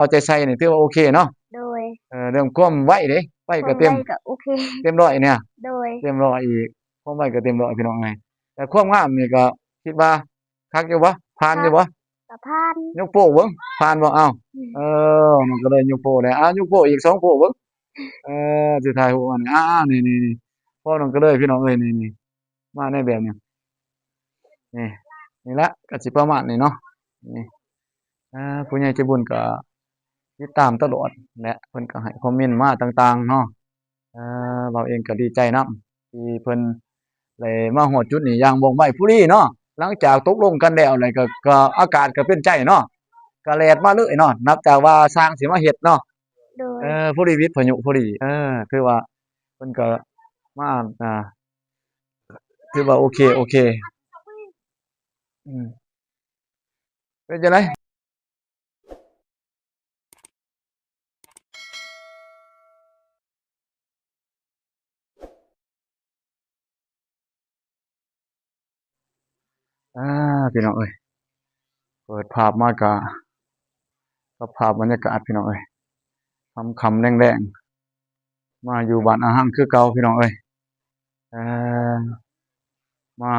ເອົາໃຈໃສ່ນີ້ ຖືວ່າໂອເຄເນາະ. ໂດຍ ເອີ ເລື່ອງຄວາມໄວເດ້ ໄວກໍເຕັມ ຄວາມໄວກໍໂອເຄ ເຕັມຮ້ອຍນີ້ ໂດຍ ເຕັມຮ້ອຍອີກ ຄວາມໄວກໍເຕັມຮ້ອຍ ພີ່ນ້ອງເອີຍ. ແຕ່ຄວາມງາມນີ້ກໍຄິດວ່າຄັກຢູ່ບໍ່? ຜ່ານຢູ່ບໍ່? ກໍຜ່ານ ຍົກໂປ້ເບິ່ງ ຜ່ານບໍ່? ອ້າວ ອືມ ເອີ ນ້ອງກະເລີຍຍົກໂປ້ແລ້ວ ອ້າວ ຍົກໂປ້ອີກສອງໂປ້ເບິ່ງ. ເອີ ຊິຖ່າຍຮູບອັນນີ້ ອ້າວ ນີ້ໆໆ ພໍນ້ອງກະເລີຍ ພີ່ນ້ອງເອີຍ ນີ້ໆ ມາໃນແບບນີ້ ນີ້ ນີ້ລະ ກໍຊິປະມານນີ້ເນາະ. ນີ້ ອ່າ ຜູ້ໃຫຍ່ໃຈບຸນກໍຕິດຕາມຕະຫຼອດ ແລະ ເພິ່ນກໍໃຫ້ຄອມເມັນມາຕ່າງໆເນາະ. ເອີ ເວົ້າເອງກໍດີໃຈນຳ ທີ່ເພິ່ນໄດ້ມາຮອດຈຸດນີ້ຢ່າງວ່ອງໄວພໍດີເນາະ. ຫຼັງຈາກຕົກລົງກັນແລ້ວ ແລ້ວກໍ ກໍອາກາດກໍເປັນໃຈເນາະ ກໍແລ່ນມາເລີຍເນາະ ນັບຈາກວ່າຊ່າງຊິມາເຮັດເນາະ. ໂດຍ ເອີ ພໍດີວິດພາຍຸພໍດີ ເອີ ຖືວ່າເພິ່ນກໍມາ ອ່າ ຖືວ່າໂອເຄ ໂອເຄ ອືມ ເປັນຈັ່ງໃດ? ອ່າ ພີ່ນ້ອງເອີຍ ເປີດພາບມາກະ ກັບພາບບັນຍາກາດ ພີ່ນ້ອງເອີຍ ຄ່ຳໆແລງໆ ມາຢູ່ບ້ານອາຮັງຄືເກົ່າ ພີ່ນ້ອງເອີຍ. ເອີ ມາ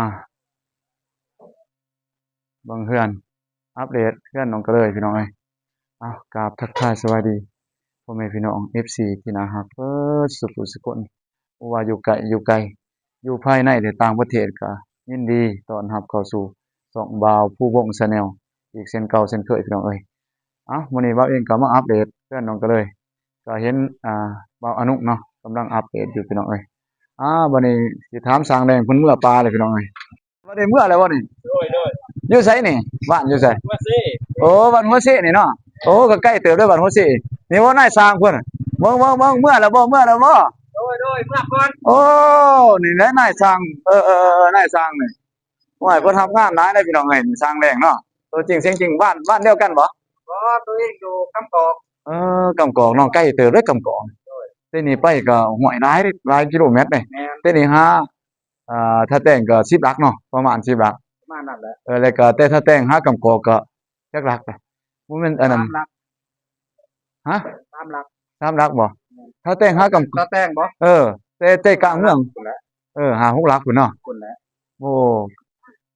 ເບິ່ງເຮືອນ ອັບເດດເຮືອນນ້ອງກະເລີຍ ພີ່ນ້ອງເອີຍ. ເອົາ ກາບທັກທາຍສະບາຍດີພໍ່ແມ່ພີ່ນ້ອງ ເອັຟຊີ ທີ່ໜ້າຮັກເບິດສູ່ຜູ້ສູ່ຄົນ ບໍ່ວ່າຢູ່ໃກ້ຢູ່ໄກ ຢູ່ພາຍໃນ ແລະ ຕ່າງປະເທດ ກໍຍິນດີຕ້ອນຮັບເຂົ້າສູ່ຊ່ອງບ່າວພູວົງ Channel ອີກເຊັ່ນເກົ່າເຊັ່ນເຄີຍ ພີ່ນ້ອງເອີຍ. ເອົ້າ ມື້ນີ້ບ່າວເອງກໍມາອັບເດດເຮືອນນ້ອງກະເລີຍ ກໍເຫັນ ອ່າ ບ່າວອານຸເນາະ ກຳລັງອັບເດດຢູ່ ພີ່ນ້ອງເອີຍ. ອ່າ ບັດນີ້ຊິຖາມຊ່າງແດງເພິ່ນເມືອປ່າແລ້ວ ພີ່ນ້ອງເອີຍ. ບໍ່ໄດ້ເມືອແລ້ວບໍ່ນີ້? ໂດຍ ໂດຍ. ຢູ່ໃສນີ້? ບ້ານຢູ່ໃສ? ຫົວເຊ. ໂອ້ ບ້ານຫົວເຊນີ້ເນາະ. ໂອ້ ກໍໃກ້ເຕີບເດ້ບ້ານຫົວເຊ. ນີ້ບໍ່ນາຍຊ່າງເພິ່ນ? ເບິ່ງ ເບິ່ງ ເບິ່ງ ເມືອແລ້ວບໍ່? ເມືອແລ້ວບໍ່? ໂດຍ ໂດຍ ເມືອກ່ອນ. ໂອ້ ນີ້ແຫຼະນາຍຊ່າງ. ເອີ ເອີ ເອີ ນາຍຊ່າງນີ້. ໂອ້ຍ ເພິ່ນຮັບງານຫຼາຍເດ້ພີ່ນ້ອງເອີຍ ຊ່າງແດງເນາະ. ຕົວຈິງສຽງຈິງ ບ້ານ ບ້ານດຽວກັນບໍ່? ບໍ່ ຕົວເອງຢູ່ກຳກອກ. ເອີ ກຳກອກເນາະ ໃກ້ເຕີບເດ້ກຳກອກ. ໂດຍ. ແຕ່ນີ້ໄປກໍ ຫ້ວຍ ຫຼາຍເດ້ ຫຼາຍກິໂລແມັດເດ້. ແມ່ນ. ແຕ່ນີ້ຫາ ອ່າ ທ່າແຕງກໍສິບຫຼັກເນາະ ປະມານສິບຫຼັກ ປະມານນັ້ນແຫຼະ. ເອີ ແລ້ວກໍແຕ່ທ່າແຕງຫາກຳກອກກໍຈັກຫຼັກລະ? ບໍ່ແມ່ນອັນນັ້ນ ສາມຫຼັກ. ຮະ? ສາມຫຼັກ. ສາມຫຼັກບໍ່? ແມ່ນ. ທ່າແຕງຫາກຳ ທ່າແຕງບໍ່? ເອີ ແຕ່ ແຕ່ກາງເມືອງພຸ້ນແຫຼະ. ເອີ ຫ້າຫົກຫຼັກພຸ້ນເນາະ. ພຸ້ນແຫຼະ. ໂອ້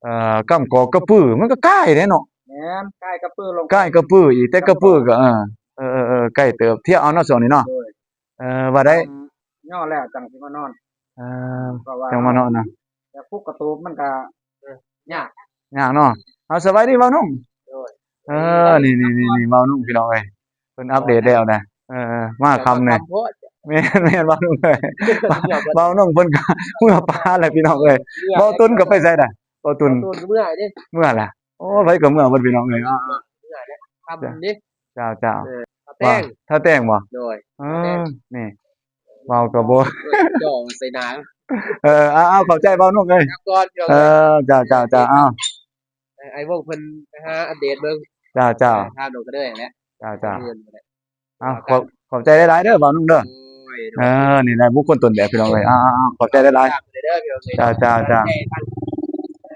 ເອີ ກຳກອກກະປື ມັນກໍກາຍເດ້ເນາະ. ແມ່ນ ກາຍກະປືລົງ ກາຍກະປືອີກ ແຕ່ກະປືກໍ ເອີ ເອີ ເອີ ເອີ ໃກ້ເຕີບ ທຽບເອົາເນາະຊ່ວງນີ້ເນາະ. ໂດຍ. ເອີ ວ່າໄດ້ ຍ່ອແລ້ວຈັ່ງຊິມານອນ. ເອີ ຈັ່ງມານອນນະ. ແຕ່ປຸກກະຕູບມັນກະ ເອີ ຍາກ ຍາກເນາະ. ເອົາ ສະບາຍດີບ່າວໜຸ່ງ. ໂດຍ. ເອີ ນີ້ໆໆ ບ່າວໜຸ່ງ ພີ່ນ້ອງເອີຍ ເພິ່ນອັບເດດແລ້ວນະ. ເອີ ມາຄ່ຳແດ່. ແມ່ນໆ ບ່າວໜຸ່ງເອີຍ ບ່າວໜຸ່ງເພິ່ນກໍເມືອປ່າແຫຼະ ພີ່ນ້ອງເອີຍ. ເມືອ ບ່າວຕຸນກໍໄປໃສນະ? ບ່າວຕຸນ ບ່າວຕຸນກໍເມືອເດ້ ເມືອແຫຼະ. ໂອ້ ໃຜກໍເມືອເບິດ ພີ່ນ້ອງເອີຍ. ເອີ ເອີ ເມືອແຫຼະ ຄ່ຳເດ້. ເຈົ້າໆ. ເອີ ທ່າແຕງ ວ່າ ທ່າແຕງບໍ່? ໂດຍ. ເອີ ທ່າແຕງ ນີ້ ເວົ້າກໍບໍ່ ຈ່ອງໃສ່ໜ້າ. ເອີ ເອົາໆ ຂອບໃຈບ່າວໜຸ່ງເອີຍ. ເອີ ເຈົ້າໆໆ. ເອົາ ເອີ ອ້າຍວົງເພິ່ນໄປຫາອັບເດດເບິ່ງ. ເຈົ້າໆ. ເອີ ຖາມນ້ອງກະເລີຍແຫຼະ. ເຈົ້າໆ. ເອົາ ຂອບ ຂອບໃຈຫຼາຍໆເດີບ່າວໜຸ່ງເດີ. ໂອ້ຍ ເອີ ນີ້ແຫຼະບຸກຄົນຕົ້ນແບບ ພີ່ນ້ອງເອີຍ. ເອົາໆ ຂອບໃຈຫຼາຍໆ. ເຈົ້າໆໆ. ເອີ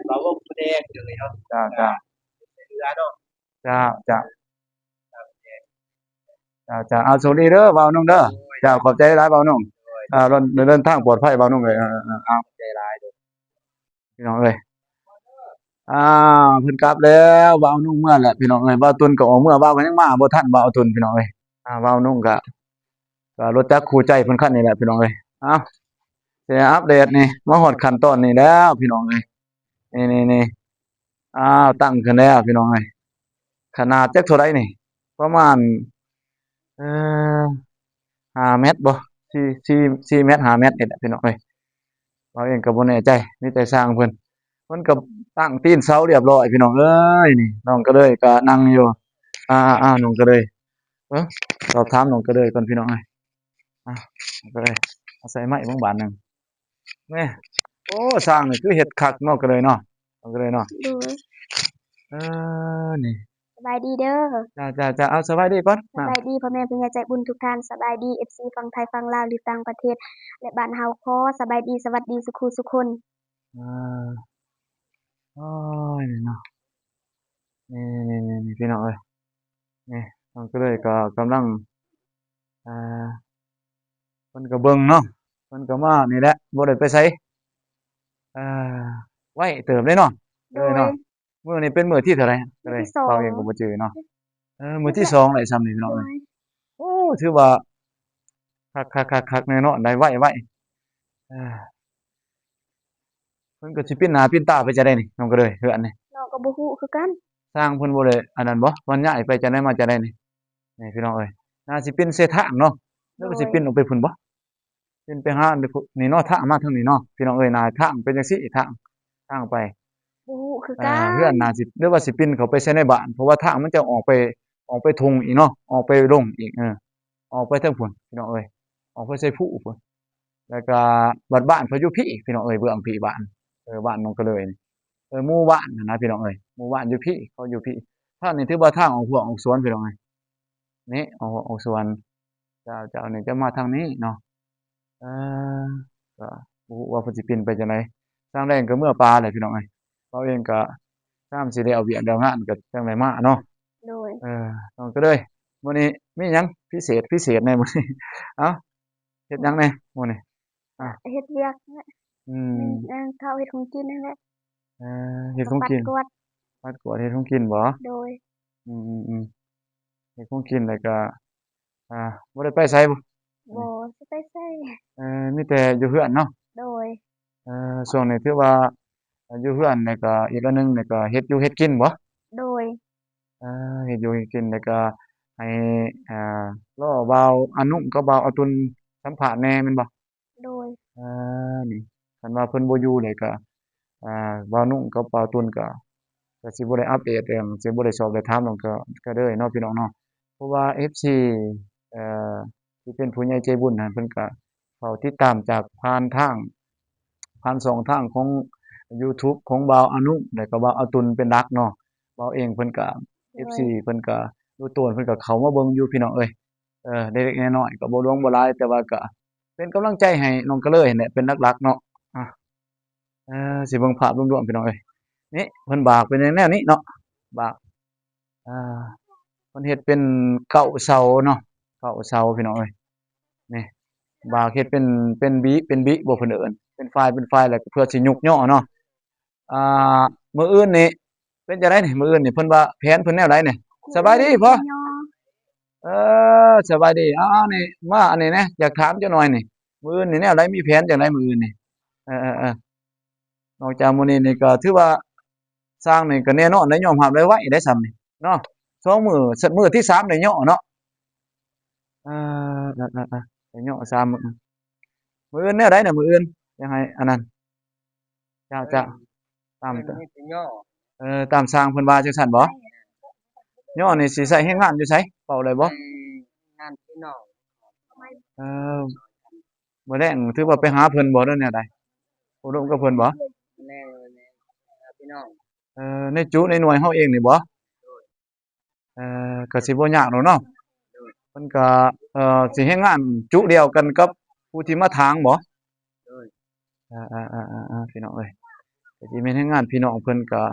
ບ່າວວົງເພິ່ນແດ່ ພີ່ນ້ອງເອີຍເນາະ. ເຈົ້າໆ. ເຮືອເນາະ. ເຈົ້າ ເຈົ້າ ເຈົ້າ ເຈົ້າ ເອົາ ໂຊກດີເດີບ່າວໜຸ່ງເດີ. ໂດຍ. ເຈົ້າ ຂອບໃຈຫຼາຍບ່າວໜຸ່ງ. ໂດຍ. ເອີ ເດີນ ເດີນທາງປອດໄພບ່າວໜຸ່ງເອີຍ. ເອີ ເອີ ເອີ ເອົາ ຂອບໃຈຫຼາຍເດີ ພີ່ນ້ອງເອີຍ. ອ່າ ເພິ່ນກັບແລ້ວ ບ່າວໜຸ່ງເມືອແລ້ວ ພີ່ນ້ອງເອີຍ. ບ່າວຕຸນກໍອອກເມືອ ບ່າວກໍຍັງມາບໍ່ທັນບ່າວຕຸນ ພີ່ນ້ອງເອີຍ. ອ່າ ບ່າວໜຸ່ງກໍ ກໍລົດຈັກຄູ່ໃຈເພິ່ນຄັນນີ້ແຫຼະ ພີ່ນ້ອງເອີຍ. ເອົາ ຊິອັບເດດນີ້ ມາຮອດຂັ້ນຕອນນີ້ແລ້ວ ພີ່ນ້ອງເອີຍ. ນີ້ໆໆ ອ້າວ ຕັ້ງຂຶ້ນແລ້ວ ພີ່ນ້ອງເອີຍ. ຂະໜາດຈັກເທົ່າໃດນີ້ ປະມານ ເອີ ຫ້າແມັດບໍ່ ສີ່ ສີ່ ສີ່ແມັດ ຫ້າແມັດນີ້ແຫຼະ ພີ່ນ້ອງເອີຍ. ເຮົາເອງກໍບໍ່ແນ່ໃຈ ມີແຕ່ຊ່າງເພິ່ນ ເພິ່ນກໍຕັ້ງຕີນເສົາລຽບຮ້ອຍ ພີ່ນ້ອງເອີຍ. ນີ້ ນ້ອງກະເລີຍກໍນັ່ງຢູ່. ອ່າໆ ນ້ອງກະເລີຍ ເອີ ສອບຖາມນ້ອງກະເລີຍກ່ອນ ພີ່ນ້ອງເອີຍ. ອ່າ ກະເລີຍ ເອົາໃສ່ໄມ້ບາງບາດໜຶ່ງ. ແມ່ ໂອ້ ຊ່າງນີ້ຄືເຮັດຄັກເນາະ ກະເລີຍເນາະ ກະເລີຍເນາະ. ໂດຍ. ເອີ ນີ້ ສະບາຍດີເດີ. ເຈົ້າໆໆ ເອົາ ສະບາຍດີກ່ອນ. ສະບາຍດີພໍ່ແມ່ຜູ້ໃຫຍ່ໃຈບຸນທຸກທ່ານ. ສະບາຍດີ ເອັຟຊີ ຝັ່ງໄທ ຝັ່ງລາວ ຫຼື ຕ່າງປະເທດ ແລະ ບ້ານເຮົາ. ຂໍສະບາຍດີ ສະຫວັດດີ ສຸຂູສຸຄົນ. ເອີ ໂອ້ຍ ນີ້ເນາະ ນີ້ໆໆ ພີ່ນ້ອງເອີຍ. ນີ້ ນ້ອງກະເລີຍກໍກຳລັງ ອ່າ ເພິ່ນກໍເບິ່ງເນາະ ເພິ່ນກໍມານີ້ແຫຼະ ບໍ່ໄດ້ໄປໃສ ອ່າ ໄວເຕີບເດ້ເນາະ ໂດຍ ເອີຍເນາະ. ມື້ນີ້ເປັນມື້ທີເທົ່າໃດ? ມື້ທີສອງ ເຮົາເອງກໍບໍ່ຈື່ເນາະ ເອີ ມື້ທີສອງໄດ້ຊ່ຳນີ້ພີ່ນ້ອງເອີຍ ໂດຍ ໂອ້ ຖືວ່າຄັກໆໆໆ ແນ່ນອນໄດ້ໄວໆ ເອີ ເພິ່ນກໍຊິປິ່ນໜ້າປິ່ນຕາໄປຈັ່ງໃດນີ້ ນ້ອງກະເລີຍ ເຮືອນນີ້ ນ້ອງກໍບໍ່ຮູ້ຄືກັນ ຊ່າງເພິ່ນບໍ່ໄດ້ອັນນັ້ນບໍ່ ມັນຍ້າຍໄປຈັ່ງໃດມາຈັ່ງໃດນີ້ ນີ້ພີ່ນ້ອງເອີຍ ໜ້າຊິປິ່ນໃສ່ທາງເນາະ ຫຼືວ່າຊິ ໂດຍ ປິ່ນອອກໄປພຸ້ນບໍ່? ປິ່ນໄປຫານີ້ເນາະ ທາງມາທາງນີ້ເນາະ ພີ່ນ້ອງເອີຍ ໜ້າທາງເປັນຈັ່ງຊີ້ ທາງ ທາງໄປ ບໍ່ຮູ້ຄື ອ່າ ກັນ ເຮືອນໜ້າຊິ ຫຼືວ່າຊິປິ່ນເຂົ້າໄປໃສ່ໃນບ້ານ ເພາະວ່າທາງມັນຈະອອກໄປ ອອກໄປທົ່ງອີກເນາະ ອອກໄປລົງອີກ ເອີ ອອກໄປທາງພຸ້ນ ພີ່ນ້ອງເອີຍ ອອກໄປໃສ່ພູພຸ້ນ ແລ້ວກໍບັດບ້ານເຂົາຢູ່ພີ້ ພີ່ນ້ອງເອີຍ ເບື້ອງພີ້ບ້ານ ເອີ ບ້ານນ້ອງກະເລີຍນີ້ ເອີ ໝູ່ບ້ານຫັ້ນນະ ພີ່ນ້ອງເອີຍ ໝູ່ບ້ານຢູ່ພີ້ ເຂົາຢູ່ພີ້ ທາງນີ້ຖືວ່າທາງອອກຮົ້ວອອກສວນ ພີ່ນ້ອງເອີຍ ນີ້ ອອກ ອອກສວນ ເຈົ້າ ເຈົ້ານີ້ຈະມາທາງນີ້ເນາະ ເອີ ກໍບໍ່ຮູ້ວ່າເພິ່ນຊິປິ່ນໄປຈັ່ງໃດ ຊ່າງແດງກໍເມືອປ່າແຫຼະ ພີ່ນ້ອງເອີຍ ເຮົາເອງກໍຊ່ຳຊິໄດ້ເອົາວຽກເອົາງານ ກໍຈັ່ງໄດ້ມາເນາະ ໂດຍ ເອີ ນ້ອງກະເລີຍ ມື້ນີ້ມີຫຍັງພິເສດ ພິເສດແດ່ມື້ນີ້ ເອົ້າ ເຮັດຫຍັງແດ່ມື້ນີ້? ອ່າ ເຮັດວຽກ ອືມ ໜຶ່ງເຂົ້າ ເຮັດຂອງກິນຫັ້ນແຫຼະ ເອີ ເຮັດຂອງກິນ ກວາດ ກວາດເຮັດຂອງກິນບໍ? ໂດຍ ອືມໆ ເຮັດຂອງກິນແລ້ວກໍ ອ່າ ບໍ່ໄດ້ໄປໃສບໍ? ບໍ່ຊິໄປໃສ ເອີ ມີແຕ່ຢູ່ເຮືອນເນາະ ໂດຍ ເອີ ຊ່ວງນີ້ຖືວ່າ ຢູ່ເຮືອນນີ້ກໍອີກອັນໜຶ່ງນີ້ກໍເຮັດຢູ່ເຮັດກິນບໍ? ໂດຍ ເອີ ເຮັດຢູ່ເຮັດກິນ ແລ້ວກໍໃຫ້ ອ່າ ລໍບ່າວອານຸກັບບ່າວອາຕຸນສຳພາດແດ່ແມ່ນບໍ່? ໂດຍ ເອີ ນີ້ ຄັນວ່າເພິ່ນບໍ່ຢູ່ແລ້ວກໍ ອ່າ ບ່າວນຸກັບບ່າວຕຸນກໍ ກໍຊິບໍ່ໄດ້ອັບເດດຫຍັງ ຊິບໍ່ໄດ້ສອບໄດ້ຖາມຫຍັງ ກໍ ກໍເລີຍເນາະ ພີ່ນ້ອງເນາະ ເພາະວ່າເອັຟຊີ ເອີ ທີ່ເປັນຜູ້ໃຫຍ່ໃຈບຸນຫັ້ນ ເພິ່ນກໍເຝົ້າຕິດຕາມຈາກຜ່ານທາງ ຜ່ານຊ່ອງທາງຂອງຢູທູບຂອງບ່າວອານຸ ແລ້ວກໍບ່າວອາຕຸນເປັນຫຼັກເນາະ ບ່າວເອງເພິ່ນກໍ ໂດຍ ເອັຟຊີ ເພິ່ນກໍ ຮູ້ຕົວເພິ່ນກໍເຂົ້າມາເບິ່ງຢູ່ ພີ່ນ້ອງເອີຍ ເອີ ເລັກໆນ້ອຍໆ ກໍບໍ່ຫຼວງບໍ່ຫຼາຍ ແຕ່ວ່າກໍເປັນກຳລັງໃຈໃຫ້ນ້ອງກະເລີຍຫັ້ນແຫຼະ ເປັນຫຼັກໆເນາະ ອ່າ ເອີ ຊິເບິ່ງພາບລວມໆ ພີ່ນ້ອງເອີຍ ນີ້ເພິ່ນບາກເປັນແນວນີ້ເນາະ ບາກ ອ່າ ເພິ່ນເຮັດເປັນເກົ້າເສົາເນາະ ເກົ້າເສົາ ພີ່ນ້ອງເອີຍ ນີ້ ບາກເຮັດເປັນ ເປັນບີ ເປັນບີບໍ ເພິ່ນເອີ້ນ ເປັນຝ້າຍ ເປັນຝ້າຍ ແລ້ວກໍເພື່ອຊິຍົກຍໍ້ເນາະ ອ່າ ມື້ອື່ນນີ້ເປັນຈັ່ງໃດນີ້? ມື້ອື່ນນີ້ເພິ່ນວ່າແຜນເພິ່ນແນວໃດນີ້? ສະບາຍດີພໍ່ ເອີ ສະບາຍດີ ອ້າວ ນີ້ມາອັນນີ້ແດ່ ຢາກຖາມຈັກໜ່ອຍນີ້ ມື້ອື່ນນີ້ແນວໃດ ມີແຜນຈັ່ງໃດມື້ອື່ນນີ້? ເອີໆ ນອກຈາກມື້ນີ້ນີ້ກໍຖືວ່າຊ່າງນີ້ກໍແນ່ນອນໄດ້ ຍອມຮັບໄດ້ໄວໄດ້ຊ່ຳນີ້ເນາະ ສອງມື້ ມື້ທີສາມໄດ້ຍໍ້ເນາະ ເອີ ໄດ້ຍໍ້ສາມມື້ ມື້ອື່ນແນວໃດນະ? ມື້ອື່ນຢາກໃຫ້ອັນນັ້ນ ເຈົ້າ ເຈົ້າ ຕາມ ເອີ ຕາມຊ່າງເພິ່ນວ່າຈັ່ງຊັ້ນບໍ? ຍໍ້ນີ້ຊິໃຊ້ແຮງງານຢູ່ໃສ? ເວົ້າໄດ້ບໍ່? ແຮງງານພີ່ນ້ອງ ເອີ ມື້ແລງຖືວ່າໄປຫາເພິ່ນບໍ ຫຼືແນວໃດ? ໂອ້ລົມກັບເພິ່ນບໍ? ແມ່ນ ພີ່ນ້ອງ ເອີ ໃນຈຸໃນໜ່ວຍເຮົາເອງນີ້ບໍ? ເອີ ກໍຊິບໍ່ຍາກດອກເນາະ ເພິ່ນກໍ ເອີ ຊິແຮງງານຈຸດຽວກັນກັບຜູ້ທີ່ມາຖາງບໍ? ເອີໆໆໆ ພີ່ນ້ອງເອີຍ ກໍຊິແມ່ນແຮງງານພີ່ນ້ອງເພິ່ນ ກໍ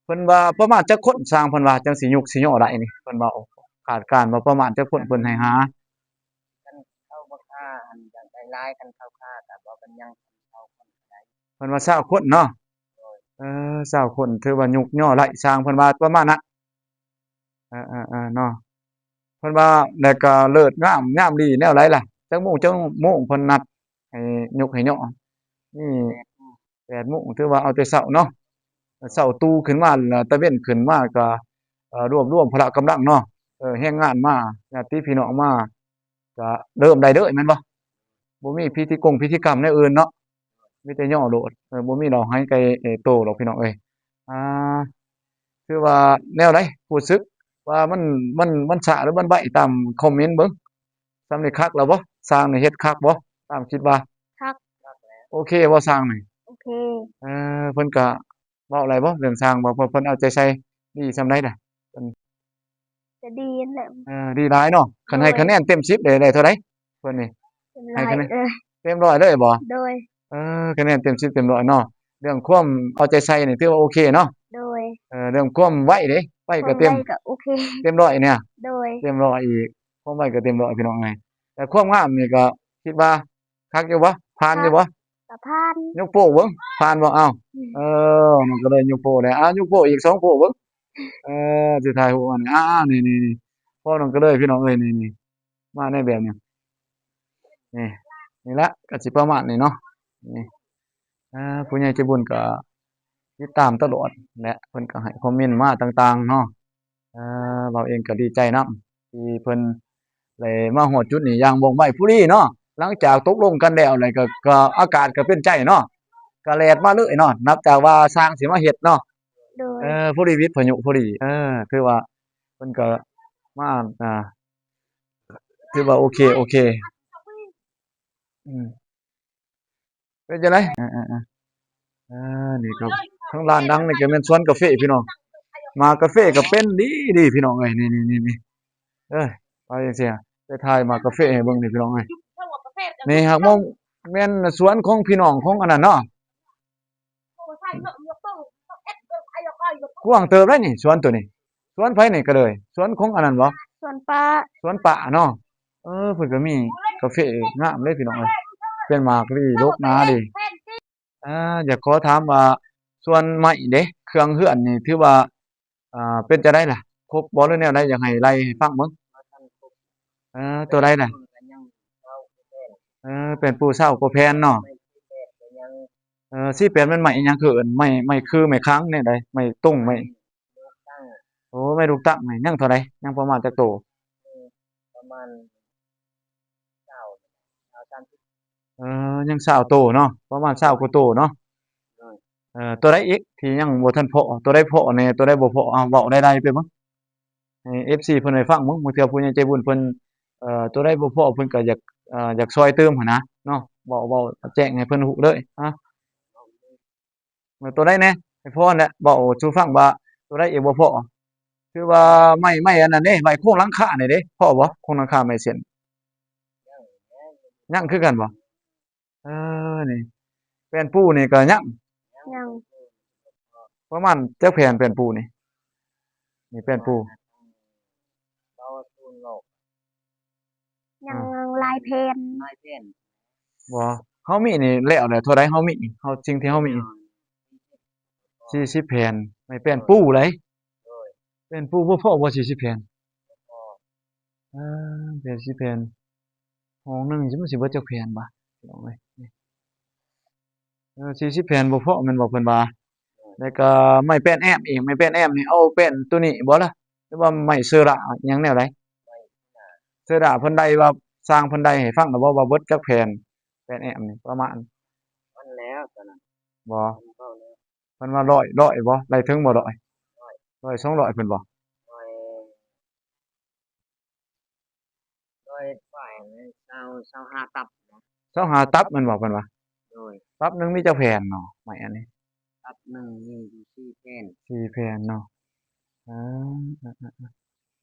ເພິ່ນວ່າປະມານຈັກຄົນ ຊ່າງເພິ່ນວ່າຈັ່ງຊິຍຸກຊິຍໍ້ໄດ້ນີ້ ເພິ່ນວ່າ ຄາດການວ່າປະມານຈັກຄົນເພິ່ນໃຫ້ຫາ? ຄັນເຂົາບໍ່ຄ້າ ອັນ ຢາກໄດ້ຫຼາຍ ຄັນເຂົາຄ້າກໍບໍ່ເປັນຫຍັງ ຄັນຊາວຄົນກໍໄດ້ ເພິ່ນວ່າຊາວຄົນເນາະ ເອີ ຊາວຄົນຖືວ່າຍຸກຍໍ້ໄດ້ ຊ່າງເພິ່ນວ່າປະມານນັ້ນ ເອີໆໆ ເນາະ ເພິ່ນວ່າ ແລ້ວກໍເລີກງາມຍາມດີແນວໃດລະ? ຈັກໂມງ ຈັກໂມງເພິ່ນນັດໃຫ້ຍົກໃຫ້ຍໍ້? ນີ້ ແປດໂມງ ຖືວ່າເອົາແຕ່ເຊົ້າເນາະ ເຊົ້າຕູຂຶ້ນມາ ແລ້ວຕາເວັນຂຶ້ນມາກໍ ເອີ ລວບລວມພະລະກຳລັງເນາະ ເອີ ແຮງງານມາ ຍາດຕິພີ່ນ້ອງມາ ກະເລີ່ມໄດ້ເລີຍແມ່ນບໍ່? ບໍ່ມີພິທີກົງພິທີກຳແນວອື່ນເນາະ ມີແຕ່ຍໍ້ໂລດ ເອີ ບໍ່ມີເຫຼົ້າໄຮໄກ່ໂຕດອກ ພີ່ນ້ອງເອີຍ ອ່າ ຄືວ່າແນວໃດ? ຮູ້ສຶກວ່າມັນ ມັນ ມັນຊ້າ ຫຼືມັນໄວ? ຕາມຄອມເມັນເບິ່ງ ຊ່ຳນີ້ຄັກແລ້ວບໍ່? ຊ່າງນີ້ເຮັດຄັກບໍ່? ຕາມຄິດວ່າ ຄັກ ໂອເຄບໍ່ຊ່າງນີ້? ໂອເຄ ເອີ ເພິ່ນກະ ເວົ້າໄດ້ບໍ່ເລື່ອງຊ່າງ ວ່າເພິ່ນເອົາໃຈໃສ່ດີຊ່ຳໃດລະ? ເພິ່ນ ກໍດີຫັ້ນແຫຼະ ເອີ ດີຫຼາຍເນາະ ຄັນໃຫ້ ໂດຍ ຄະແນນເຕັມສິບໄດ້ ໄດ້ເທົ່າໃດເພິ່ນນີ້? ເຕັມຮ້ອຍ ໃຫ້ຄະແນນ ເອີ ເຕັມຮ້ອຍເລີຍບໍ່? ໂດຍ ເອີ ຄະແນນເຕັມສິບເຕັມຮ້ອຍເນາະ ເລື່ອງຄວາມເອົາໃຈໃສ່ນີ້ຖືວ່າໂອເຄເນາະ ໂດຍ ເອີ ເລື່ອງຄວາມໄວເດ້ ໄວກໍເຕັມ ຄວາມໄວກໍໂອເຄ ເຕັມຮ້ອຍນີ້ ໂດຍ ເຕັມຮ້ອຍອີກ ຄວາມໄວກໍເຕັມຮ້ອຍ ພີ່ນ້ອງເອີຍ. ແຕ່ຄວາມງາມນີ້ກໍຄິດວ່າຄັກຢູ່ບໍ່? ຜ່ານຢູ່ບໍ່? ກໍຜ່ານ ຍົກໂປ້ເບິ່ງ ຜ່ານບໍ່? ອ້າວ ອືມ ເອີ ນ້ອງກະເລີຍຍົກໂປ້ແລ້ວ ອ້າວ ຍົກໂປ້ອີກສອງໂປ້ເບິ່ງ ເອີ ຊິຖ່າຍຮູບອັນນີ້ ອ້າວ ນີ້ໆໆ ພໍ່ນ້ອງກະເລີຍ ພີ່ນ້ອງເອີຍ ນີ້ໆ ມາໃນແບບນີ້ ນີ້ ນີ້ລະ ກໍຊິປະມານນີ້ເນາະ ນີ້ ອ່າ ຜູ້ໃຫຍ່ໃຈບຸນກໍຕິດຕາມຕະຫຼອດແຫຼະ ເພິ່ນກໍໃຫ້ຄອມເມັນມາຕ່າງໆເນາະ ອ່າ ເວົ້າເອງກໍດີໃຈນຳ ທີ່ເພິ່ນໄດ້ມາຮອດຈຸດນີ້ຢ່າງວ່ອງໄວພໍດີເນາະ ຫຼັງຈາກຕົກລົງກັນແລ້ວ ແລ້ວກໍ ກໍອາກາດກໍເປັນໃຈເນາະ ກໍແລ່ນມາເລີຍເນາະ ນັບຈາກວ່າຊ່າງຊິມາເຮັດເນາະ ໂດຍ ເອີ ພໍດີວິດພາຍຸພໍດີ ເອີ ຖືວ່າເພິ່ນກໍມາ ອ່າ ຖືວ່າໂອເຄ ໂອເຄ ອືມ ເປັນຈັ່ງໃດ? ເອີໆໆ ເອີ ນີ້ກໍທາງດ້ານຫຼັງນີ້ກໍແມ່ນສວນກາເຟພີ່ນ້ອງ ໝາກກາເຟກໍເປັນດີໆ ພີ່ນ້ອງເອີຍ ນີ້ໆໆ ເອີ ໄປຈັ່ງຊີ້ ໄປຖ່າຍໝາກກາເຟໃຫ້ເບິ່ງນີ້ ພີ່ນ້ອງເອີຍ ນີ້ຫາກມອງແມ່ນສວນຂອງພີ່ນ້ອງຂອງອັນນັ້ນເນາະ. ກວ້າງເຕີບໄດ໋ນີ້ ສວນໂຕນີ້ ສວນໃຜນີ້ກະເລີຍ ສວນຂອງອັນນັ້ນບໍ່? ສວນປ້າ ສວນປ້າເນາະ ເອີ ເພິ່ນກໍມີກາເຟງາມເດ້ພີ່ນ້ອງເອີຍ ເປັນໝາກລີ້ດົກໜາດີ ອ່າ ຢາກຂໍຖາມວ່າສວນໄມ້ເດ້ ເຄື່ອງເຮືອນນີ້ຖືວ່າ ອ່າ ເປັນຈັ່ງໃດລະ ຄົບບໍ່ ຫຼືແນວໃດ? ຢາກໃຫ້ໄລ່ໃຫ້ຟັງເບິ່ງ ບໍ່ທັນຄົບ ເອີ ໂຕໃດລະ? ເອີ ແປ້ນປູຊາວກວ່າແຜ່ນເນາະ ເອີ ສີ່ແປດແມ່ນໄມ້ອີ່ຫຍັງ ຄືເອີ້ນໄມ້ ໄມ້ຄື ໄມ້ຄັງແນວໃດ? ໄມ້ຕົງ ໄມ້ ໂອ້ ໄມ້ລູກຕັ້ງ ຍັງເທົ່າໃດ? ຍັງປະມານຈັກໂຕ? ປະມານຊາວ ຊາວ ສາມສິບ ເອີ ຍັງຊາວໂຕເນາະ ປະມານຊາວກວ່າໂຕເນາະ ໂດຍ ເອີ ໂຕໃດອີກທີ່ຍັງບໍ່ທັນເພາະ? ໂຕໃດເພາະແດ່ ໂຕໃດບໍ່ເພາະ? ເອົາ ເວົ້າໄລ່ໆໄປເບິ່ງ ໃຫ້ເອັຟຊີເພິ່ນໄດ້ຟັງເບິ່ງ ບາງເທື່ອຜູ້ໃຫຍ່ໃຈບຸນເພິ່ນ ເອີ ໂຕໃດບໍ່ພໍເພິ່ນກໍຢາກ ເອີ ຢາກຊ່ອຍຕື່ມຫັ້ນນະເນາະ ເວົ້າ ເວົ້າແຈ້ງໃຫ້ເພິ່ນຮູ້ເລີຍ ອາ ໂຕໃດແດ່ ໃຫ້ພໍແຫຼະ ເວົ້າສູ່ຟັງວ່າໂຕໃດອີກບໍ່ພໍ? ຄືວ່າໄມ້ ໄມ້ອັນນັ້ນເດ້ ໄມ້ໂຄງຫຼັງຄານີ້ເດ້ ພໍບໍ່? ໂຄງຫຼັງຄາໄມ້ເສັ້ນ ຍັງຄືກັນບໍ່? ເອີ ນີ້ ແປ້ນປູນີ້ກໍຍັງ ຍັງ ປະມານຈັກແຜ່ນແປ້ນປູນີ້? ນີ້ແປ້ນປູ ຍັງ ອ່າ ຫຼາຍແຜ່ນ ຫຼາຍແຜ່ນ ບໍ່ ເຮົາມີນີ້ແລ້ວແຫຼະ ເທົ່າໃດເຮົາມີ ເຮົາ ສິ່ງທີ່ເຮົາມີ ສີ່ສິບແຜ່ນ ໄມ້ແປ້ນປູເດ້ ໂດຍ ແປ້ນປູບໍ່ພໍບໍ່ ສີ່ສິບແຜ່ນ ບໍ່ພໍ ອ່າ ແປດສິບແຜ່ນ ຫ້ອງໜຶ່ງຊິ ມັນຊິເບິດຈັກແຜ່ນວະ ພີ່ນ້ອງເອີຍ ເອີ ສີ່ສິບແຜ່ນບໍ່ພໍແມ່ນບໍ່ ເພິ່ນວ່າ ແລ້ວກໍໄມ້ແປ້ນແອ້ມອີກ ໄມ້ແປ້ນແອ້ມນີ້ເອົາແປ້ນໂຕນີ້ບໍ່ລະ ຫຼືວ່າໄມ້ເຊີລາ ອີ່ຫຍັງແນວໃດ? ເຊີລາເພິ່ນໄດ້ວ່າ ຊ່າງເພິ່ນໄດ້ໃຫ້ຟັງແລ້ວບໍ່ ວ່າເບິດຈັກແຜ່ນ ແປ້ນແອ້ມນີ້ປະມານ ມັນແລ້ວຕອນນັ້ນ ບໍ່ ເພິ່ນເວົ້າແລ້ວ ເພິ່ນວ່າຮ້ອຍ ຮ້ອຍບໍ່ ໄດ້ເຖິງບໍ່ ຮ້ອຍ ຮ້ອຍ ສອງຮ້ອຍ ເພິ່ນບໍ່ ຮ້ອຍ ຮ້ອຍປາຍ ຊາວ ຊາວຫ້າຕັບເນາະ ຊາວຫ້າຕັບແມ່ນບໍ່ ເພິ່ນວ່າ ໂດຍ ຕັບໜຶ່ງມີຈັກແຜ່ນເນາະ ໄມ້ອັນນີ້ ຕັບໜຶ່ງມີຢູ່ສີ່ແຜ່ນ ສີ່ແຜ່ນເນາະ ເອີ ເອີ ເອີ ເອີ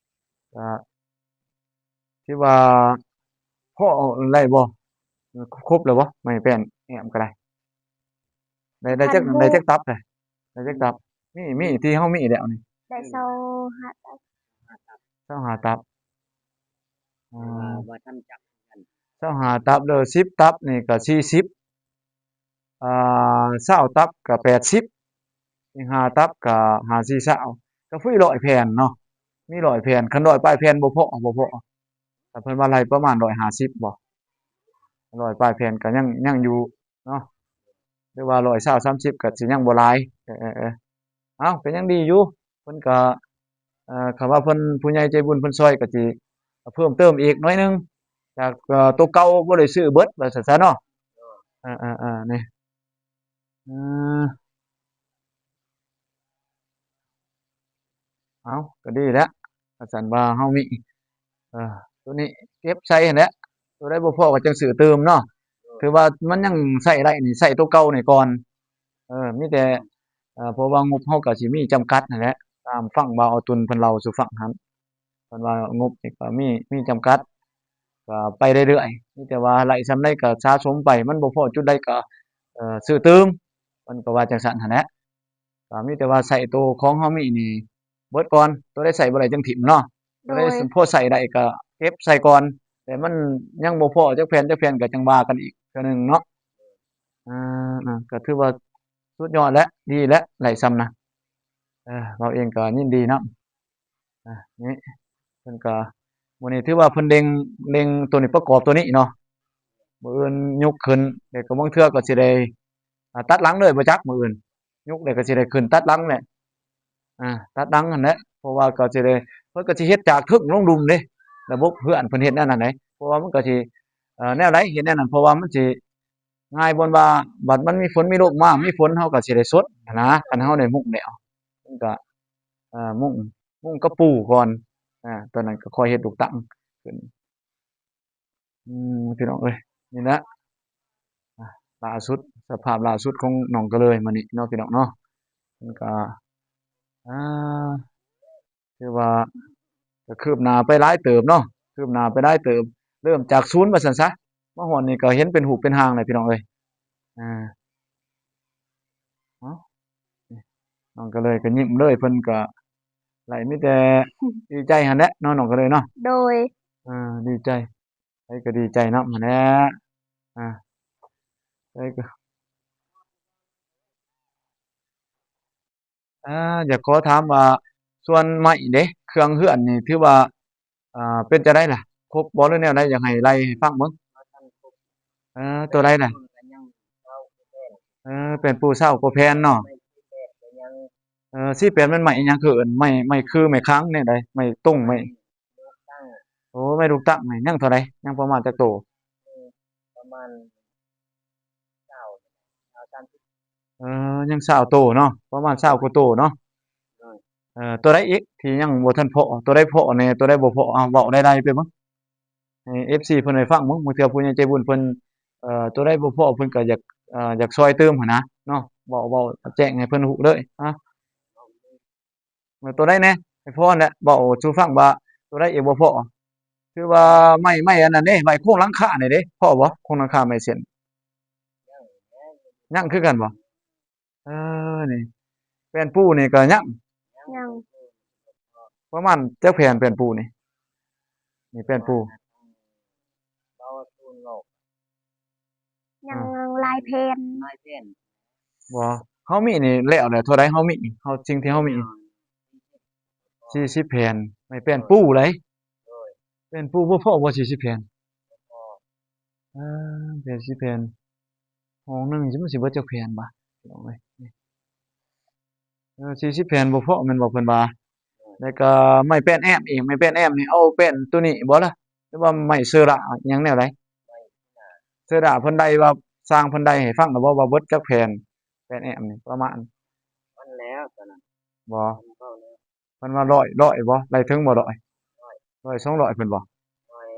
ກໍ ທີ່ວ່າພໍໄດ້ບໍ່? ຄົບແລ້ວບໍ່? ໄມ້ແປ້ນແອ້ມກໍໄດ້ ໄດ້ ໄດ້ຈັກ ໄດ້ຈັກຕັບ? ໄດ້ຈັກຕັບ? ມີ ມີ ທີ່ເຮົາມີແລ້ວນີ້ ໄດ້ຊາວຫ້າຕັບ ຊາວຫ້າຕັບ ອ່າ ວ່າ ວ່າທ່ານຈັກ ຊາວຫ້າຕັບ ແລ້ວສິບຕັບນີ້ກໍສີ່ສິບ ອ່າ ຊາວຕັບກໍແປດສິບ ອີກຫ້າຕັບກໍຫ້າສີ່ຊາວ ກໍພໍຮ້ອຍແຜ່ນເນາະ ມີຮ້ອຍແຜ່ນ ຄັນຮ້ອຍປາຍແຜ່ນບໍ່ພໍ ບໍ່ພໍ ຖ້າເພິ່ນວ່າໄລ່ປະມານຮ້ອຍຫ້າສິບບໍ່ ຮ້ອຍປາຍແຜ່ນກໍຍັງ ຍັງຢູ່ເນາະ ຫຼືວ່າຮ້ອຍຊາວ ສາມສິບກໍຊິຍັງບໍ່ຫຼາຍ ເອີ ເອີ ເອີ ເອົ້າ ກໍຍັງດີຢູ່ ເພິ່ນກໍ ເອີ ຄັນວ່າເພິ່ນ ຜູ້ໃຫຍ່ໃຈບຸນເພິ່ນຊ່ອຍກໍຊິເພີ່ມເຕີມອີກໜ້ອຍໜຶ່ງ ຈາກ ເອີ ໂຕເກົ່າບໍ່ໄດ້ຊື້ເບິດວ່າຊັ້ນຊະເນາະ ເອີ ເອີ ເອີ ນີ້ ເອີ ເອົ້າ ກໍດີແຫຼະ ຄັນຊັ້ນວ່າເຮົາມີ ເອີ ໂຕນີ້ເກັບໃສ່ຫັ້ນແຫຼະ ໂຕໃດບໍ່ພໍກໍຈັ່ງຊື້ຕື່ມເນາະ ຖືວ່າມັນຍັງໃຊ້ໄດ້ນີ້ ໃຊ້ໂຕເກົ່ານີ້ກ່ອນ ເອີ ມີແຕ່ ເອີ ເພາະວ່າງົບເຮົາກໍຊິມີຈຳກັດຫັ້ນແຫຼະ ຕາມຟັງບ່າວອາຕຸນເພິ່ນເລົ່າສູ່ຟັງຫັ້ນ ເພິ່ນວ່າງົບນີ້ກໍມີ ມີຈຳກັດ ກໍໄປເລື້ອຍໆ ມີແຕ່ວ່າໄດ້ສ່ຳໃດກໍສະສົມໄປ ມັນບໍ່ພໍຈຸດໃດກໍ ເອີ ຊື້ຕື່ມ ເພິ່ນກໍວ່າຈັ່ງຊັ້ນຫັ້ນແຫຼະ ກໍມີແຕ່ວ່າໃຊ້ໂຕຂອງເຮົາມີນີ້ເບິດກ່ອນ, ໂຕໃດໃຊ້ບໍ່ໄດ້ຈັ່ງຖິ້ມເນາະ, ໂຕໃດ ໂດຍ ພໍໃຊ້ໄດ້ກໍເກັບໃສ່ກ່ອນ, ແຕ່ມັນຍັງບໍ່ພໍຈັກແຜ່ນ ຈັກແຜ່ນກໍຈັ່ງວ່າກັນອີກເທື່ອໜຶ່ງເນາະ. ອ່າ ກໍຖືວ່າສຸດຍອດແຫຼະ ດີແຫຼະ ໄດ້ຊ່ຳນະ. ເອີ ເຮົາເອງກໍຍິນດີນຳ. ອ່າ ນີ້ເພິ່ນກໍ ມື້ນີ້ຖືວ່າເພິ່ນເລັ່ງ ເລັ່ງໂຕນີ້ ປະກອບໂຕນີ້ເນາະ, ມື້ອື່ນຍົກຂຶ້ນ ແລ້ວກໍບາງເທື່ອກໍຊິໄດ້ ອ່າ ຕັດຫຼັງເລີຍ ບໍ່ຈັກ ມື້ອື່ນຍົກແລ້ວກໍຊິໄດ້ຂຶ້ນຕັດຫຼັງແຫຼະ. ອ່າ ຕັດຫຼັງຫັ້ນແຫຼະ ເພາະວ່າກໍຊິໄດ້ ເພິ່ນກໍຊິເຮັດຈາກເທິງລົງລຸ່ມເດ້, ລະບົບເຮືອນເພິ່ນເຮັດແນວນັ້ນເດ້, ເພາະວ່າມັນກໍຊິ ເອີ ແນວໃດເຮັດແນວນັ້ນ ເພາະວ່າມັນຊິ ງ່າຍບ່ອນວ່າ ບັດມັນມີຝົນມີລົມມາ ມີຝົນເຮົາກໍຊິໄດ້ສົດຫັ້ນນະ, ຄັນເຮົາໄດ້ມຸງແລ້ວ ມັນກໍ ເອີ ມຸງ ມຸງກະປູກ່ອນ, ອ່າ ຕອນນັ້ນກໍຄ່ອຍເຮັດລູກຕັງຂຶ້ນ. ອືມ ພີ່ນ້ອງເອີຍ ນີ້ແຫຼະ ອ່າ ລ່າສຸດ ສະພາບລ່າສຸດຂອງນ້ອງກະເລີຍມື້ນີ້ເນາະ ພີ່ນ້ອງເນາະ, ມັນກໍ ອ່າ ຖືວ່າກໍຄືບໜ້າໄປຫຼາຍເຕີບເນາະ, ຄືບໜ້າໄປຫຼາຍເຕີບ, ເລີ່ມຈາກສູນວ່າຊັ້ນຊະ, ມາຮອດນີ້ກໍເຫັນເປັນຮູບເປັນຮ່າງແລ້ວ ພີ່ນ້ອງເອີຍ. ອ່າ ເອົ້າ ນ້ອງກະເລີຍກໍຍິ້ມເລີຍ, ເພິ່ນກໍໄດ້ມີແຕ່ດີໃຈຫັ້ນແຫຼະເນາະ ນ້ອງກະເລີຍເນາະ. ໂດຍ ອ່າ ດີໃຈ, ໃຜກໍດີໃຈນຳຫັ້ນແຫຼະ. ອ່າ ໃຜກໍ ອ່າ ຢາກຂໍຖາມວ່າ ສ່ວນໄມ້ເດ້ ເຄື່ອງເຮືອນນີ້ ຖືວ່າ ອ່າ ເປັນຈັ່ງໃດລະ ຄົບບໍ່ ຫຼືແນວໃດ? ຢາກໃຫ້ໄລ່ໃຫ້ຟັງເບິ່ງ. ເອີ ໂຕໃດລະ? ເອີ ແປ້ນປູຊາວກວ່າແຜ່ນເນາະ. ເອີ ສີ່ແປດ ແມ່ນໄມ້ອີ່ຫຍັງ? ຄືເອີ້ນໄມ້ ໄມ້ຄື ໄມ້ຄັງ ແນວໃດ? ໄມ້ຕົງ ໄມ້ ໂອ້ ໄມ້ລູກຕັງນີ້ ຍັງເທົ່າໃດ? ຍັງປະມານຈັກໂຕ? ປະມານ ຊາວ ຊາວ ສາມສິບ ເອີ ຍັງຊາວໂຕເນາະ, ປະມານຊາວກວ່າໂຕເນາະ. ໂດຍ ເອີ ໂຕໃດອີກທີ່ຍັງບໍ່ທັນພໍ້? ໂຕໃດພໍ້ແດ່ ໂຕໃດບໍ່ພໍ້? ເອົາ ເວົ້າໄລ່ໆໄປເບິ່ງ ໃຫ້ເອັຟຊີເພິ່ນໄດ້ຟັງເບິ່ງ, ບາງເທື່ອຜູ້ໃຫຍ່ໃຈບຸນເພິ່ນ ເອີ ໂຕໃດບໍ່ພໍ້ ເພິ່ນກໍຢາກ ເອີ ຢາກຊ່ອຍເຕີມຫັ້ນນະເນາະ, ເວົ້າ ເວົ້າແຈ້ງໃຫ້ເພິ່ນຮູ້ເລີຍ. ອາ ເອີ ໂຕໃດແດ່? ໃຫ້ພໍ້ແຫຼະ ເວົ້າສູ່ຟັງວ່າໂຕໃດອີກບໍ່ພໍ້? ຄືວ່າໄມ້ ໄມ້ອັນນັ້ນເດ້ ໄມ້ໂຄງຫຼັງຄານີ້ເດ້ ພໍ້ບໍ່? ໂຄງຫຼັງຄາໄມ້ເສັ້ນ ຍັງຄືກັນບໍ່? ເອີ ນີ້ ແປ້ນປູນີ້ກໍຍັງ ຍັງ ປະມານຈັກແຜ່ນແປ້ນປູນີ້? ນີ້ແປ້ນປູ ຍັງ ອ່າ ຫຼາຍແຜ່ນ ຫຼາຍແຜ່ນ. ບໍ່ ເຮົາມີນີ້ແລ້ວແຫຼະ ເທົ່າໃດເຮົາມີ ເຮົາ ສິ່ງທີ່ເຮົາມີ ສີ່ສິບແຜ່ນ ໄມ້ແປ້ນປູໃດ. ໂດຍ ແປ້ນປູບໍ່ພໍບໍ່ສີ່ສິບແຜ່ນ? ບໍ່ພໍ ອ່າ ແປດສິບແຜ່ນ ຫ້ອງໜຶ່ງຊິ ມັນຊິເບິດຈັກແຜ່ນບາດ ພີ່ນ້ອງເອີຍ? ເອີ ສີ່ສິບແຜ່ນບໍ່ພໍແມ່ນບໍ່ ເພິ່ນວ່າ. ແລ້ວກໍໄມ້ແປ້ນແອ້ມອີກ ໄມ້ແປ້ນແອ້ມນີ້ ເອົາແປ້ນໂຕນີ້ບໍ່ລະ ຫຼືວ່າໄມ້ເຊີລາ ຫຍັງແນວໃດ? ເຊີລາເພິ່ນໄດ້ວ່າ ຊ່າງເພິ່ນໄດ້ໃຫ້ຟັງແລ້ວບໍ່ ວ່າເບິດຈັກແຜ່ນ ແປ້ນແອ້ມນີ້ປະມານ? ມັນແລ້ວຕອນນັ້ນ ບໍ່ ເພິ່ນເວົ້າແລ້ວ ເພິ່ນວ່າຮ້ອຍ ຮ້ອຍບໍ່? ໄດ້ເຖິງບໍ່ ຮ້ອຍ? ຮ້ອຍ ຮ້ອຍ ສອງຮ້ອຍ ເພິ່ນບໍ່? ຮ້ອຍ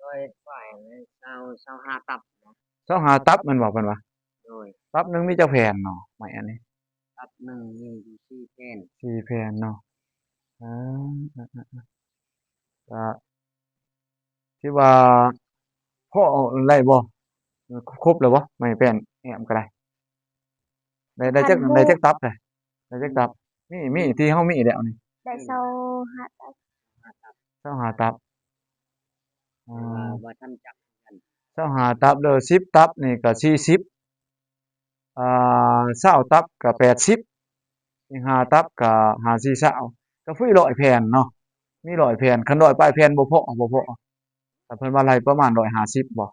ຮ້ອຍປາຍ ຊາວ ຊາວຫ້າຕັບເນາະ ຊາວຫ້າຕັບແມ່ນບໍ່ ເພິ່ນວ່າ? ໂດຍ ຕັບໜຶ່ງມີຈັກແຜ່ນເນາະ ໄມ້ອັນນີ້? ຕັບໜຶ່ງມີຢູ່ສີ່ແຜ່ນ ສີ່ແຜ່ນເນາະ. ເອີ ເອີ ເອີ ເອີ ກໍ ທີ່ວ່າພໍ້ໄດ້ບໍ່? ຄົບແລ້ວບໍ່? ໄມ້ແປ້ນແອ້ມກໍໄດ້ ໄດ້ ໄດ້ຈັກ ໄດ້ຈັກຕັບ? ໄດ້ ໄດ້ຈັກຕັບ? ມີ ມີ ທີ່ເຮົາມີແລ້ວນີ້ ໄດ້ຊາວຫ້າຕັບ ຊາວຫ້າຕັບ. ອ່າ ວ່າ ວ່າທ່ານຈັກກັນ ຊາວຫ້າຕັບ ແລ້ວສິບຕັບນີ້ກໍສີ່ສິບ ອ່າ ຊາວຕັບກໍແປດສິບ ອີກຫ້າຕັບກໍຫ້າສີ່ຊາວ ກໍພໍຮ້ອຍແຜ່ນເນາະ ມີຮ້ອຍແຜ່ນ. ຄັນຮ້ອຍປາຍແຜ່ນບໍ່ພໍ ບໍ່ພໍ ຖ້າເພິ່ນວ່າໄລ່ປະມານຮ້ອຍຫ້າສິບບໍ່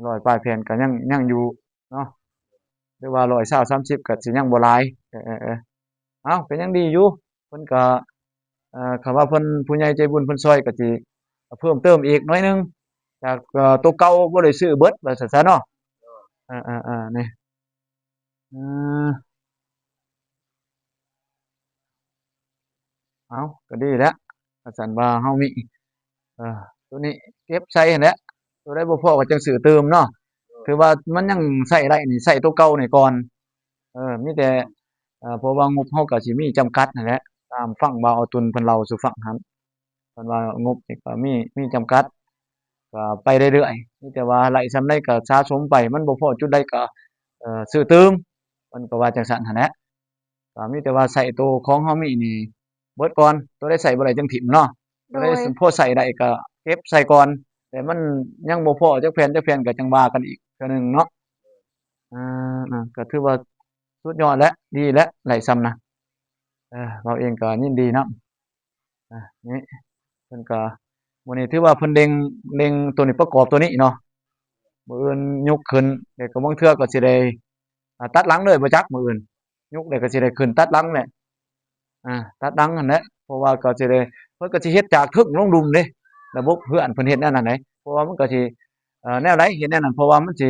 ຮ້ອຍປາຍແຜ່ນກໍຍັງ ຍັງຢູ່ເນາະ ຫຼືວ່າຮ້ອຍຊາວ ສາມສິບ ກໍຊິຍັງບໍ່ຫຼາຍ. ເອີ ເອີ ເອີ ເອົ້າ ກໍຍັງດີຢູ່ ເພິ່ນກໍ ເອີ ຄັນວ່າເພິ່ນ ຜູ້ໃຫຍ່ໃຈບຸນເພິ່ນຊ່ອຍກໍຊິເພີ່ມເຕີມອີກໜ້ອຍໜຶ່ງ ຈາກ ເອີ ໂຕເກົ່າບໍ່ໄດ້ຊື້ເບິດວ່າຊັ້ນຊະເນາະ. ເອີ ເອີ ເອີ ນີ້ ເອີ ເອົາ ກໍດີແຫຼະ ຄັນຊັ້ນວ່າເຮົາມີ ເອີ ໂຕນີ້ເກັບໃສ່ຫັ້ນແຫຼະ ໂຕໃດບໍ່ພໍກໍຈັ່ງຊື້ຕື່ມເນາະ. ຖືວ່າມັນຍັງໃຊ້ໄດ້ນີ້ ໃຊ້ໂຕເກົ່ານີ້ກ່ອນ ເອີ ມີແຕ່ ເອີ ເພາະວ່າງົບເຮົາກໍຊິມີຈຳກັດຫັ້ນແຫຼະ ຕາມຟັງບ່າວອາຕຸນເພິ່ນເລົ່າສູ່ຟັງຫັ້ນ ເພິ່ນວ່າງົບນີ້ກໍມີ ມີຈຳກັດ ກໍໄປເລື້ອຍໆ ມີແຕ່ວ່າໄດ້ສ່ຳໃດກໍສະສົມໄປ ມັນບໍ່ພໍຈຸດໃດກໍ ຊື້ຕື່ມ ເພິ່ນກໍວ່າຈັ່ງຊັ້ນຫັ້ນແຫຼະ. ກໍມີແຕ່ວ່າໃຊ້ໂຕຂອງເຮົາມີນີ້ເບິດກ່ອນ ໂຕໃດໃຊ້ບໍ່ໄດ້ຈັ່ງຖິ້ມເນາະ ໂຕໃດ ໂດຍ ພໍໃຊ້ໄດ້ກໍເກັບໃສ່ກ່ອນ ແຕ່ມັນຍັງບໍ່ພໍຈັກແຜ່ນ ຈັກແຜ່ນກໍຈັ່ງວ່າກັນອີກເທື່ອໜຶ່ງເນາະ. ເອີ ກໍຖືວ່າສຸດຍອດແຫຼະ ດີແຫຼະ ໄດ້ຊ່ຳນະ. ເອີ ເຮົາເອງກໍຍິນດີນຳ. ອາ ນີ້ເພິ່ນກໍ ມື້ນີ້ຖືວ່າເພິ່ນເລັ່ງ ເລັ່ງໂຕນີ້ ປະກອບໂຕນີ້ເນາະ. ມື້ອື່ນຍົກຂຶ້ນ ແລ້ວກໍບາງເທື່ອກໍຊິໄດ້ ອາ ຕັດຫຼັງເລີຍບໍ່ຈັກ ມື້ອື່ນຍົກແລ້ວກໍຊິໄດ້ຂຶ້ນຕັດຫຼັງແຫຼະ ອາ ຕັດຫຼັງຫັ້ນແຫຼະ. ເພາະວ່າກໍຊິໄດ້ ເພິ່ນກໍຊິເຮັດຈາກເທິງລົງລຸ່ມເດ້ ລະບົບເຮືອນເພິ່ນເຮັດແນວນັ້ນເດ້. ເພາະວ່າມັນກໍຊິ ເອີ ແນວໃດເຮັດແນວນັ້ນ ເພາະວ່າມັນຊິ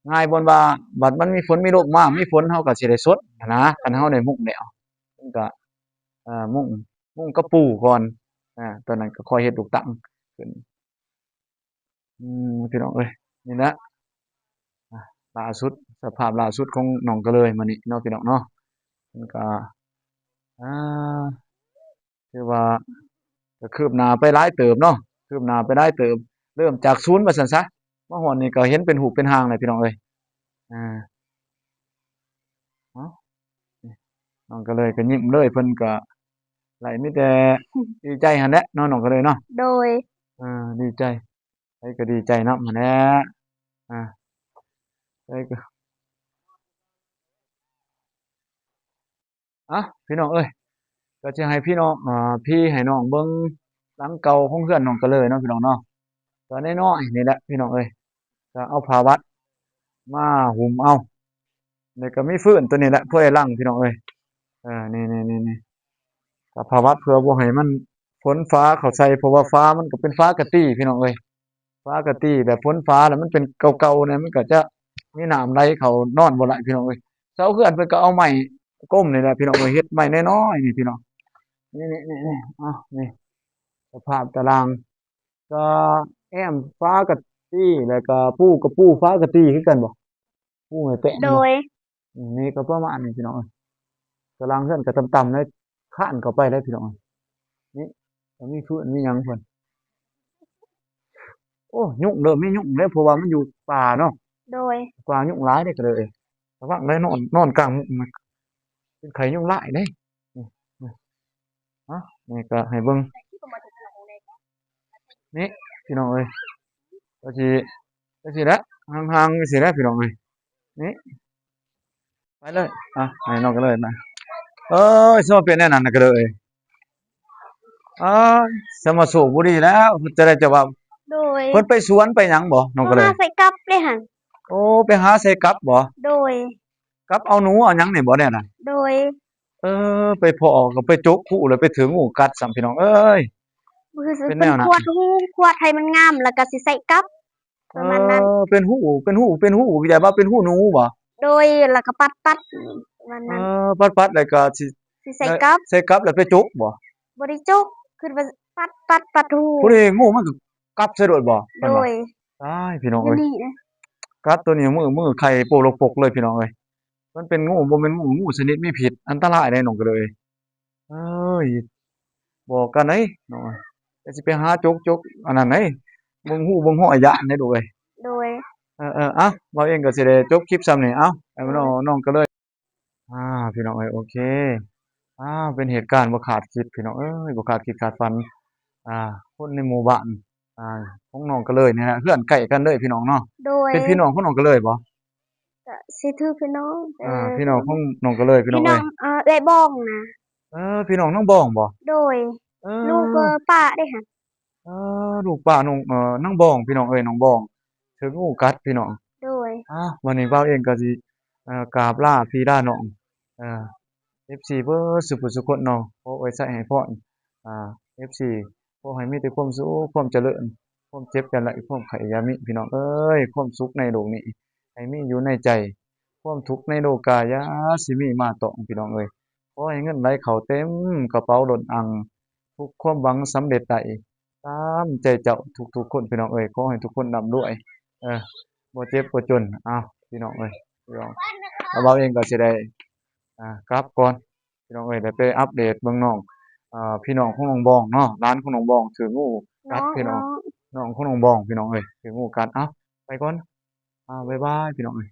ງ່າຍ ບ່ອນວ່າບັດມັນມີຝົນມີລົມມາ ມີຝົນເຮົາກໍຊິໄດ້ຊົດຫັ້ນນະ. ຄັນເຮົາໄດ້ມຸງແລ້ວ ເພິ່ນກໍ ເອີ ມຸງ ມຸງກະປູກ່ອນ ອາ ຕອນນັ້ນກໍຄ່ອຍເຮັດລູກຕັງຂຶ້ນ. ອືມ ພີ່ນ້ອງເອີຍ ນີ້ແຫຼະ ອາ ລ່າສຸດ ສະພາບລ່າສຸດຂອງນ້ອງກະເລີຍມື້ນີ້ເນາະ ພີ່ນ້ອງເນາະ. ເພິ່ນກໍ ອາ ຖືວ່າກໍຄືບໜ້າໄປຫຼາຍເຕີບເນາະ ຄືບໜ້າໄປຫຼາຍເຕີບ ເລີ່ມຈາກສູນວ່າຊັ້ນຊະ ມາຮອດນີ້ກໍເຫັນເປັນຮູບເປັນຮ່າງແລ້ວ ພີ່ນ້ອງເອີຍ. ອາ ເອົາ ນ້ອງກະເລີຍກໍຍິ້ມເລີຍ ເພິ່ນກໍໄດ້ມີແຕ່ດີໃຈຫັ້ນແຫຼະເນາະ ນ້ອງກະເລີຍເນາະ. ໂດຍ ເອີ ດີໃຈ ໃຜກໍດີໃຈນຳຫັ້ນແຫຼະ ອາ ໃຜກໍ ອາ ພີ່ນ້ອງເອີຍ ກໍຈະໃຫ້ພີ່ນ້ອງ ອາ ພີ່ໃຫ້ນ້ອງເບິ່ງຫຼັງເກົ່າຂອງເຮືອນນ້ອງກະເລີຍເນາະ ພີ່ນ້ອງເນາະ. ກໍນ້ອຍໆນີ້ແຫຼະ ພີ່ນ້ອງເອີຍ ກໍເອົາຜ້າວັດມາຫຸ້ມເອົາ ແລ້ວກໍມີຟືນຕົວນີ້ແຫຼະ ເພື່ອໃຫ້ຫຼັງ ພີ່ນ້ອງເອີຍ. ເອີ ນີ້ໆ ກໍຜ້າວັດເພື່ອບໍ່ໃຫ້ມັນ ຝົນຟ້າເຂົ້າໃສ່ ເພາະວ່າຟ້າມັນກໍເປັນຟ້າກະຕີ ພີ່ນ້ອງເອີຍ. ຟ້າກະຕີແບບຝົນຟ້າແລ້ວມັນເປັນເກົ່າໆນີ້ ມັນກໍຈະມີນ້ຳໄຫຼເຂົ້ານອນບໍ່ໄດ້ ພີ່ນ້ອງເອີຍ. ເສົາເຮືອນເພິ່ນກໍເອົາໄມ້ກົມນີ້ແຫຼະ ພີ່ນ້ອງເອີຍ ເຮັດໄມ້ນ້ອຍໆນີ້ ພີ່ນ້ອງ. ນີ້ໆໆ ເອົາ ນີ້ສະພາບຕາລ່າງ ກໍແອ້ມຟ້າກະຕີ ແລ້ວກໍປູກະປູຟ້າກະຕີຄືກັນບໍ? ປູໄມ້ແປ້ນ ໂດຍ ນີ້ກໍປະມານນີ້ ພີ່ນ້ອງເອີຍ. ຕາລ່າງເຮືອນກໍຕ່ຳໆເລີຍ ຄານເຂົ້າໄປເລີຍ ພີ່ນ້ອງເອີຍ. ນີ້ກໍມີຟືນມີຫຍັງເພິ່ນ. ໂອ້ ຍຸງເດີ ມີຍຸງເດ້ ເພາະວ່າມັນຢູ່ປ່າເນາະ. ໂດຍ ປ່າຍຸງຫຼາຍເດ້ ກໍເລີຍ ລະວັງເດີ ນອນ ນອນກາງມຸງ ເປັນໄຂ້ຍຸງຫຼາຍເດ້. ນີ້ ນີ້ ເອົາ ນີ້ກໍໃຫ້ເບິ່ງ ນີ້ ພີ່ນ້ອງເອີຍ ກໍຊິ ກໍຊິລະ ຫ່າງໆ ຊິລະ ພີ່ນ້ອງເອີຍ. ນີ້ ໄປເລີຍ ອ່ະ ໃຫ້ນ້ອງກະເລີຍນະ. ເອີຍ ຊິມາເປັນແນວນັ້ນນະກະເລີຍ. ອ້າຍ ສະມາໂຊກບໍ່ດີແລ້ວ ຈະໄດ້ຈະວ່າ. ໂດຍ ເພິ່ນໄປສວນໄປຫຍັງບໍ ນ້ອງກະເລີຍ? ຫາໃສ່ກັບເດ້ຫັ້ນ. ໂອ້ ໄປຫາໃສ່ກັບບໍ? ໂດຍ ກັບເອົາໜູເອົາຫຍັງນີ້ບໍແນວນັ້ນ? ໂດຍ ເອີ ໄປພໍ້ກໍໄປຈົກຮູແລ້ວໄປຖືກງູກັດຊ້ຳ ພີ່ນ້ອງເອີຍ. ເປັນແນວນັ້ນ ຂວດຮູ ຂວດໃຫ້ມັນງາມ ແລ້ວກໍຊິໃສ່ກັບ ປະມານນັ້ນ. ເອີ ເປັນຮູ ເປັນຮູ ເປັນຮູ ຢ່າວ່າເປັນຮູໜູບໍ? ໂດຍ ແລ້ວກໍປັດໆ ປະມານນັ້ນ. ເອີ ປັດໆ ແລ້ວກໍຊິ ຊິໃສ່ກັບ ໃສ່ກັບແລ້ວໄປຈົກບໍ? ບໍ່ໄດ້ຈົກ ຄືວ່າປັດໆ ປັດຮູ ພໍດີງູມັນກໍກັບໃສ່ໂລດບໍ? ໂດຍ ຕາຍ ພີ່ນ້ອງເອີຍ ກັດໂຕນີ້ມື ມືໄຂ່ໂປລົກປົກເລີຍ ພີ່ນ້ອງເອີຍ. ມັນເປັນງູ ບໍ່ແມ່ນງູ ງູຊະນິດມີພິດ ອັນຕະລາຍເດ້ ນ້ອງກະເລີຍ. ເອີຍ ບອກກັນເດ້ນ້ອງ ແຕ່ຊິໄປຫາຈົກ ຈົກອັນນັ້ນເດ້ ເບິ່ງຮູເບິ່ງຮອຍຢ້ານເດ້ລູກເອີຍ. ໂດຍ ເອີໆ ເອົ້າ ເວົ້າເອງກໍຊິໄດ້ຈົບຄລິບຊ່ຳນີ້. ເອົ້າ ໃຫ້ນ້ອງ ນ້ອງກະເລີຍ ອ່າ ພີ່ນ້ອງເອີຍ ໂອເຄ. ອ່າ ເປັນເຫດການບໍ່ຄາດຄິດ ພີ່ນ້ອງເອີຍ ບໍ່ຄາດຄິດຄາດຝັນ. ອ່າ ຄົນໃນໝູ່ບ້ານ ອ່າ ຂອງນ້ອງກະເລີຍນີ້ແຫຼະ ເຮືອນໃກ້ກັນເລີຍ ພີ່ນ້ອງເນາະ. ໂດຍ ເປັນພີ່ນ້ອງຂອງນ້ອງກະເລີຍບໍ່? ກະຊິຖືກພີ່ນ້ອງ ເອີ ພີ່ນ້ອງຂອງນ້ອງກະເລີຍ ພີ່ນ້ອງເອີຍ ພີ່ນ້ອງ ເອີ ເອື້ອຍບອງນະ. ເອີ ພີ່ນ້ອງນາງບອງບໍ່? ໂດຍ ເອີ ລູກປ້າເດ້ຫັ້ນ. ເອີ ລູກປ້ານ້ອງ ເອີ ນາງບອງ ພີ່ນ້ອງເອີຍ ນ້ອງບອງຖືກງູກັດ ພີ່ນ້ອງ. ໂດຍ ອ່າ ວັນນີ້ບ່າວເອງກໍຊິ ເອີ ກາບລາພີ່ລານ້ອງ ເອີ ເອັຟຊີ ເບິດສູ່ຜູ້ສູ່ຄົນເນາະ. ຂໍອວຍໄຊໃຫ້ພອນ ອ່າ ເອັຟຊີ ຂໍໃຫ້ມີແຕ່ຄວາມສຸກ ຄວາມຈະເລີນ ຄວາມເຈັບຢ່າໄດ້ ຄວາມໄຂ້ຢ່າມີ ພີ່ນ້ອງເອີຍ. ຄວາມສຸກໃນໂລກນີ້ໃຫ້ມີຢູ່ໃນໃຈ ຄວາມທຸກໃນໂລກາຢ່າຊິມີມາຕ້ອງ ພີ່ນ້ອງເອີຍ. ຂໍໃຫ້ເງິນໄຫຼເຂົ້າເຕັມກະເປົາລົ້ນອັ່ງ ທຸກຄວາມຫວັງສຳເລັດໄດ້ຕາມໃຈເຈົ້າທຸກໆຄົນ ພີ່ນ້ອງເອີຍ. ຂໍໃຫ້ທຸກຄົນລ່ຳລວຍ ເອີ ບໍ່ເຈັບບໍ່ຈົນ. ເອົ້າ ພີ່ນ້ອງເອີຍ ພີ່ນ້ອງ ແລ້ວບ່າວເອງກໍຊິໄດ້ ອ່າ ກັບກ່ອນ ພີ່ນ້ອງເອີຍ ໄດ້ໄປອັບເດດເບິ່ງນ້ອງ ເອີ ພີ່ນ້ອງຂອງນ້ອງບອງເນາະ ຫຼານຂອງນ້ອງບອງຖືກງູກັດ ພີ່ນ້ອງ ນ້ອງຂອງນ້ອງບອງ ພີ່ນ້ອງເອີຍ ຖືກງູກັດ. ເອົ້າ ໄປກ່ອນ ອ່າ ບາຍບາຍ ພີ່ນ້ອງເອີຍ.